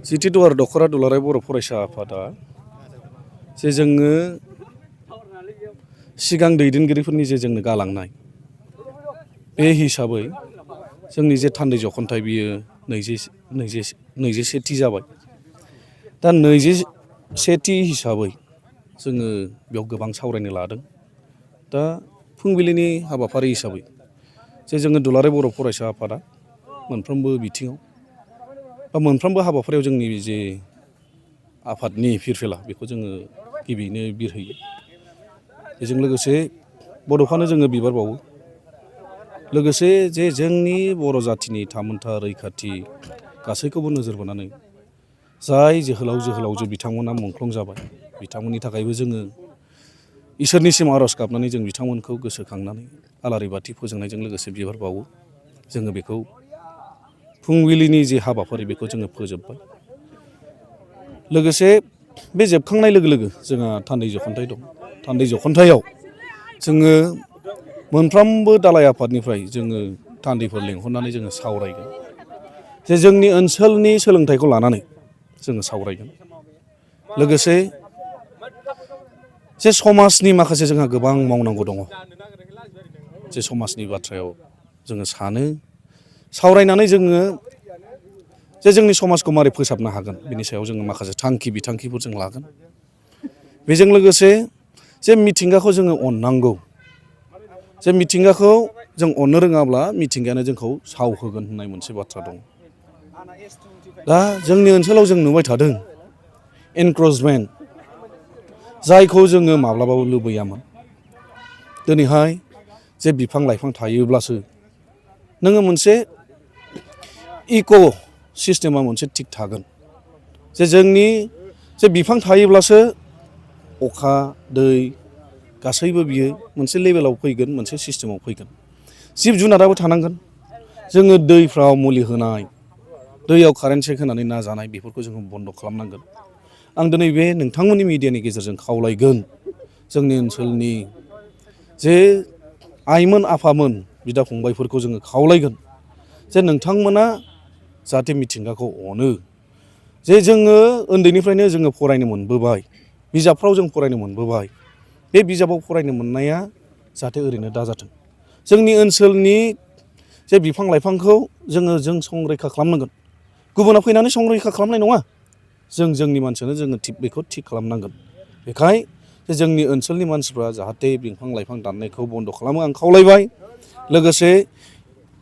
जितिदुवार दख'रा दुलाराय बर' फरायसा आफादा जे जोङो सिगां दैदेनगिरिफोरनि जे जोंनो गालांनाय बे हिसाबै जोंनि जे थान्दै जख'न्थाय बियो 21थि जाबाय। दा 21थि हिसाबै जोङो बेयाव गोबां सावरायनो लादों। दा फुंबिलिनि हाबाफारि हिसाबै जे जोङो दुलाराय बर' फरायसा आफादा मोनफ्रोमबो बिथिङाव बा मोनफ्रोमबो हाबाफारियाव जोंनि जे आफादनि फिरफिला बेखौ जोङो गिबियैनो बिरहोयो। बेजों लोगोसे बड'फानो जोङो बिबार बावो। लोगोसे जे जोंनि बर' जाथिनि थामोनथा रैखाथि गासैखौबो नोजोर बोनानै जाय जोहोलावजो बिथांमोना मुंख्लं जाबाय बिथांमोननि थाखायबो जोङो इसोरनिसिम आर'ज गाबनानै जों बिथांमोनखौ गोसोखांनानै आलारि बाथि फोजोंनायजों लोगोसे बिबार बावो। जोङो बेखौ फुंबिलिनि जे हाबाफारि बेखौ जोङो फोजोबबाय। लोगोसे बे जोबखांनाय लोगो लोगो जोंहा थान्दै जख'न्थाय दं। थान्दै जख'न्थायाव जोङो मोनफ्रोमबो दालाइ आफादनिफ्राय जोङो थान्दैफोर लेंहरनानै जोङो सावरायगोन। जे जोंनि ओनसोलनि सोलोंथाइखौ लानानै जोङो सावरायगोन। लोगोसे जे समाजनि माखासे जोंहा गोबां मावनांगौ दङ। जे समाजनि बाथ्रायाव जोङो सानो सावरायनानै जोङो जे जोंनि समाजखौ मारै फोसाबनो हागोन बिनि सायाव जोङो माखासे थांखि बिथांखिफोर जों लागोन। बेजों लोगोसे जे मिथिंगाखौ जोङो अननांगौ। जे मिथिंगाखौ जों अननो रोङाब्ला मिथिंगायानो जोंखौ सावहोगोन होननाय मोनसे बाथ्रा दं। दा जोंनि ओनसोलाव जों नुबाय थादों एनक्रचमेन्ट जायखौ जोङो माब्लाबाबो लुबैयामोन। दिनैहाय जे बिफां लाइफां थायोब्लासो नोङो मोनसे इक' सिस्टेमा मोनसे थिग थागोन। जे जोंनि जे बिफां थायोब्लासो अखा दै गासैबो बियो मोनसे लेभेलाव फैगोन मोनसे सिस्टेमाव फैगोन। जिब जुनाराबो थानांगोन। जोङो दैफ्राव मुलि होनाय दैयाव कारेन्ट सेक होनानै ना जानाय बेफोरखौ जोङो बन्द' खालामनांगोन। आं दिनै बे नोंथांमोननि मिडियानि गेजेरजों खावलायगोन जोंनि ओनसोलनि जे आइमोन आफामोन बिदा फंबायफोरखौ जोङो खावलायगोन जे नोंथांमोना जाहाथे मिथिंगाखौ अनो। जे जोङो उन्दैनिफ्रायनो जोङो फरायनो मोनबोबाय बिजाबफ्राव जों फरायनो मोनबोबाय। बे बिजाबाव फरायनो मोननाया जाहाथे ओरैनो दाजाथों। जोंनि ओनसोलनि जे बिफां लाइफांखौ जों संरैखा खालामनांगोन। गुबुना फैनानै संरैखा खालामनाय नङा। जोंनि मानसियानो जोङो बेखौ थिग खालामनांगोन। बेखाय जे जोंनि ओनसोलनि मानसिफ्रा जाहाथे बिफां लाइफां दाननायखौ बन्द' खालामो आं खावलायबाय। लोगोसे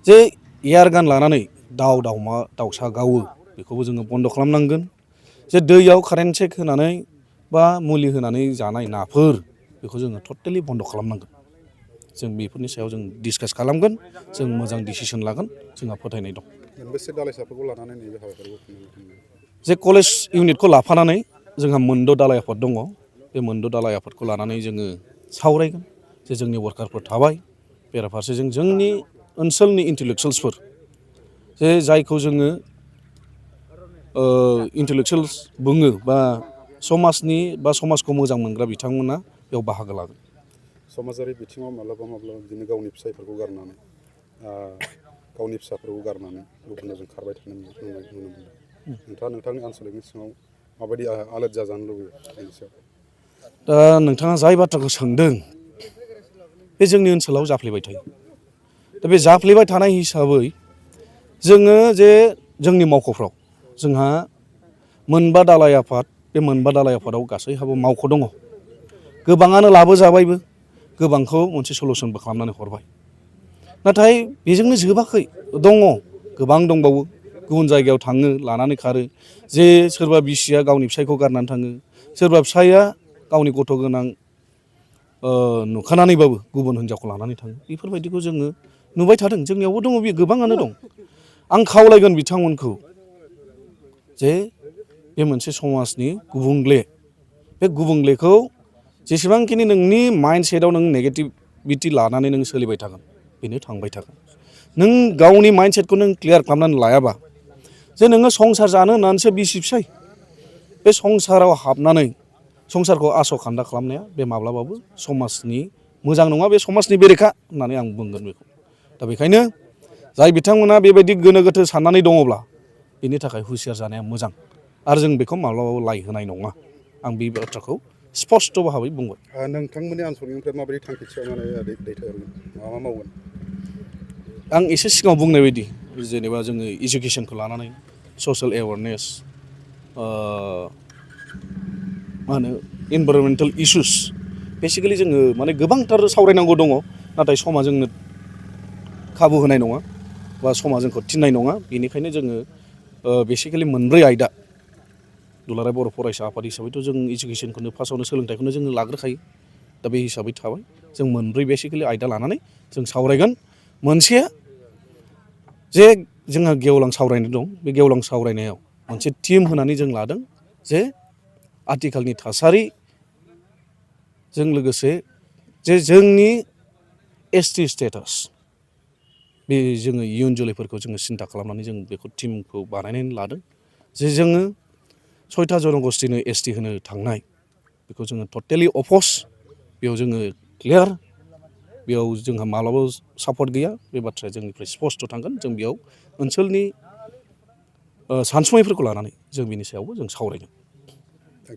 जे एयारगान लानानै दाउमा दाउसा गावो बेखौबो जोङो बन्द' खालामनांगोन। जे दैयाव कारेन्ट सेक होनानै बा मुलि होनानै जानाय नाफोर बेखौ जोङो टटेलि बन्द' खालामनांगोन। जों बेफोरनि सायाव जों डिसकास खालामगोन। जों मोजां डिसिसन लागोन जोंहा फोथायनाय दं। मोनबेसे दालाइसाफोरखौ लानानै नैबे हाबाफारिखौ खुंनो? जे कलेज इउनिटखौ लाफानानै जोंहा मोनद' दालाइ आफाद दङ। बे मोनद' दालाइ आफादखौ लानानै जोङो सावरायगोन। जे जोंनि वार्कारफोर थाबाय बेराफारसेजों जोंनि ओनसोलनि इन्टेलेक्सुयेल्सफोर जे जायखौ जोङो इन्टेलेक्सुयेल्स बुङो बा समाजनि बा समाजखौ मोजां मोनग्रा बिथांमोना बेयाव बाहागो लागोन। समाजारि बिथिङाव माब्लाबा बिदिनो गावनि फिसायफोरखौ गारनानै गावनि फिसाफोरखौ गारनानै गुबुनजों जों खारबाय थानो नुनो मोनदों। नोंथाङा नोंथांनि आनसलिकनि सिङाव माबायदि आलाद जाजानो लुबैयो बेनि सायाव? दा नोंथाङा जाय बाथ्राखौ सोंदों बे जोंनि ओनसोलाव जाफ्लेबाय थायो। दा बे जाफ्लेबाय थानाय हिसाबै जोङो जे जोंनि मावख'फ्राव जोंहा मोनबा दालाइ आफाद बे मोनबा दालाइ आफादाव गासैहाबो मावख' दङ। गोबाङानो लाबोजाबायबो गोबांखौ मोनसे सलुसनबो खालामनानै हरबाय। नाथाय बेजोंनो जोबाखै दङ गोबां दंबावो। गुबुन जायगायाव थाङो लानानै खारो। जे सोरबा बिसिया गावनि फिसायखौ गारनानै थाङो। सोरबा फिसाया गावनि गथ' गोनां नुखानानैबाबो गुबुन हिनजावखौ लानानै थाङो। बेफोरबायदिखौ जोङो नुबाय थादों। जोंनियावबो दङ बे गोबाङानो दं। आं खावलायगोन बिथांमोनखौ जे बे मोनसे समाजनि गुबुंले बे गुबुंलेखौ जेसेबांखिनि नोंनि माइन्डसेटआव नों नेगेटिभिटि लानानै नों सोलिबाय थागोन बेनो थांबाय थागोन। नों गावनि माइन्डसेटखौ नों क्लियार खालामनानै लायाबा जे नोङो संसार जानो होननानैसो बिसि फिसाय बे संसाराव हाबनानै संसारखौ आस' खान्दा खालामनाया बे माब्लाबाबो समाजनि मोजां नङा। बे समाजनि बेरेखा होननानै आं बुंगोन बेखौ। दा बेखायनो जाय बिथांमोना बेबायदि गोनो गोथो साननानै दङब्ला बेनि थाखाय हुसियार जानाया मोजां आरो जों बेखौ माब्लाबाबो लाइ होनाय नङा आं बे बाथ्राखौ स्पष्ट भाबै बुंबाय। नोंथांमोननि आनसलिकनिफ्राय माबायदि थांखि थिसननानै दैथायहरगोन मा मावगोन? आं एसे सिगाङाव बुंनाय बायदि जेनेबा जोङो इडुकेसनखौ लानानै ससियेल एवारनेस मा होनो इनभाइरनमेन्टेल इसुस बेसिकेलि जोङो माने गोबांथार सावरायनांगौ दङ नाथाय समा जोंनो खाबु होनाय नङा बा समा जोंखौ थिननाय नङा बेनिखायनो जोङो बेसिकेलि मोनब्रै आयदा दुलाराय बर' फरायसा आफाद हिसाबैथ' जों इडुकेसनखौनो फार्स्टआवनो सोलोंथाइखौनो जोङो लाग्रोखायो दा बे हिसाबै थाबाय जों मोनब्रै बेसिकेलि आयदा लानानै जों सावरायगोन। मोनसेया जे जोंहा गेवलां सावरायनाय दं बे गेवलां सावरायनायाव मोनसे टिम होनानै जों लादों जे आथिखालनि थासारिजों लोगोसे जे जोंनि एसटि स्टेटास बे जोङो इयुन जोलैफोरखौ जोङो सिन्था खालामनानै जों बेखौ टिमखौ बानायनानै लादों जे जोङो 6था जनगस्थिनो एसटि होनो थांनाय बेखौ जोङो टटेलि अफस बेयाव जोङो क्लियार बेयाव जोंहा माब्लाबाबो सापर्ट गैया बे बाथ्राया जोंनिफ्राय स्पष्ट थांगोन जों बेयाव ओनसोलनि सानसुमैफोरखौ लानानै जों बिनि सायावबो जों सावरायगोन।